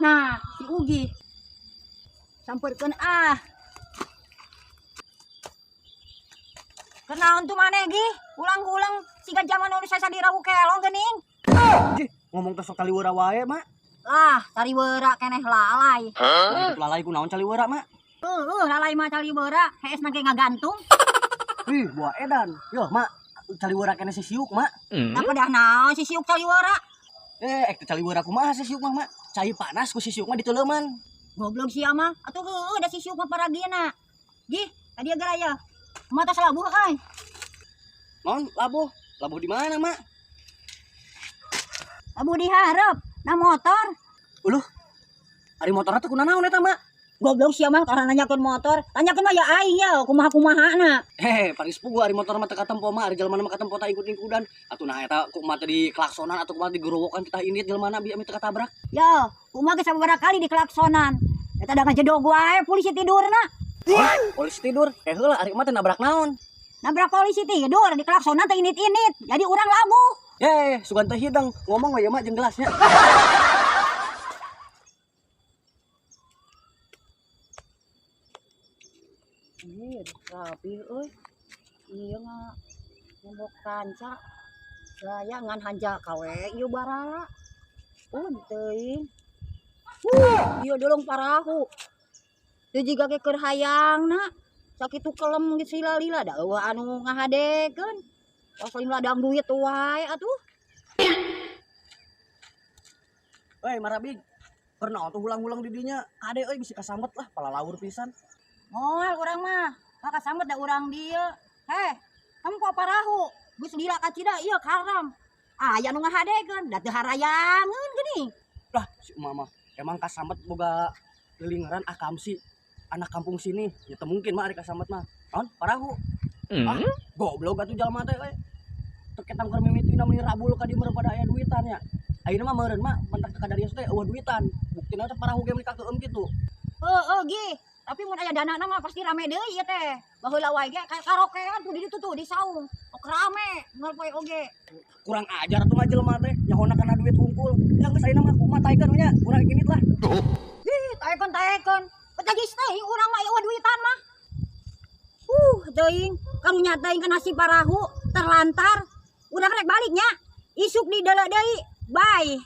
Nah, si Ugi. Samperkeun ah. Kenaon tuh maneh gi? Ulang-ulang siga jaman nu sasa di rawu kelong geuning. Jih, ngomong teh sok caliwera wae, Mak. Lah, caliwera keneh lalai. Huh? Lalai kunaon caliwera, Mak? Heuh, lalai mah caliwera, hees na ge ngagantung. Ih, buah edan. Yo, Mak, caliwera keneh si siuk, Mak. Nah, pedah naon si siuk caliwera? Eh, ek teh caliwera kumaha si siuk mah, Mak? Cai panas ku si siuk mah diteuleman. Goblok sia mah. Atuh heueuh da si siuk mah paragina. Gih, tadi geura ya. Mata labuh euy. Non, labuh. Labuh di mana, Mak? Labuh di hareup, na motor. Uluh. Ari motorna teh kunaon eta, Mak? Goblok sia mah karena nanyakeun motor. Tanyakeun mah ya aing ya, kumaha-kumahana. Hehe, paling sepugu ari motor mah teu katempo mah, ari jelema mah katempo ta ikut-ikutan. Atuh nah eta kumaha teh di klaksonan atau kumaha digerowokan kita indit jelema bi teu katabrak. Yo, kumaha ge sababaraha kali di klaksonan. Eta da ngajedog wae polisi tidurna. Polisi tidur. Eh heula ari mah teh nabrak naon? Nabrak polisi tidur di klaksonan teh init-init. Jadi urang labuh. Eh, sugan teh hidang ngomong we ya mak jeung gelasnya. Ih, rapi euy. Ieu mah nyembok kanca. Gaya ngan hanja kawe ieu barala. Pun teuing. Ieu dolong parahu. Teu jiga ge keur hayangna. Sakitu kelem geus lila-lila da eueuh anu ngahadekeun. Tos lain ladang duit wae atuh. Euy, Marabig. Pernah tuh hulang-hulang di dinya. Kade euy bisi kasambet lah palalaur pisan. Moal urang mah, maka kasambet da urang dieu. Heh, tempo parahu. Geus lila kacida ieu karam. Aya nu ngahadekeun, da teu harayangeun geuning. Lah, si emak mah emang kasambet boga lilingeran akamsi anak kampung sini. Ya teu mungkin mah ari kasambet mah. Naon parahu? Ah, goblok atuh jalma teh euy. Teu ketang keur mimitina meuni rabul ka dieu meureun pada aya duitan nya. Ayeuna mah meureun mah mentak teu kadarios teh eueuh duitan. Buktina teh parahu ge meuni kakeueum kitu. Heueuh gi, tapi mun aya danana mah pasti rame deui ieu teh. Baheula wae ge karaokean tuh di ditu tuh di saung. Ok rame unggal poe oge. Kurang ajar atuh mah jelema teh, nyahona kana duit hungkul. Ya geus ayeuna mah kumaha taekeun nya, urang indit lah. Ih, taekeun taekeun. Petajis teuing urang mah eueuh duitan mah. Teuing karunya teuing kana si parahu terlantar. Urang rek baliknya. Isuk di deuleu deui. Bye.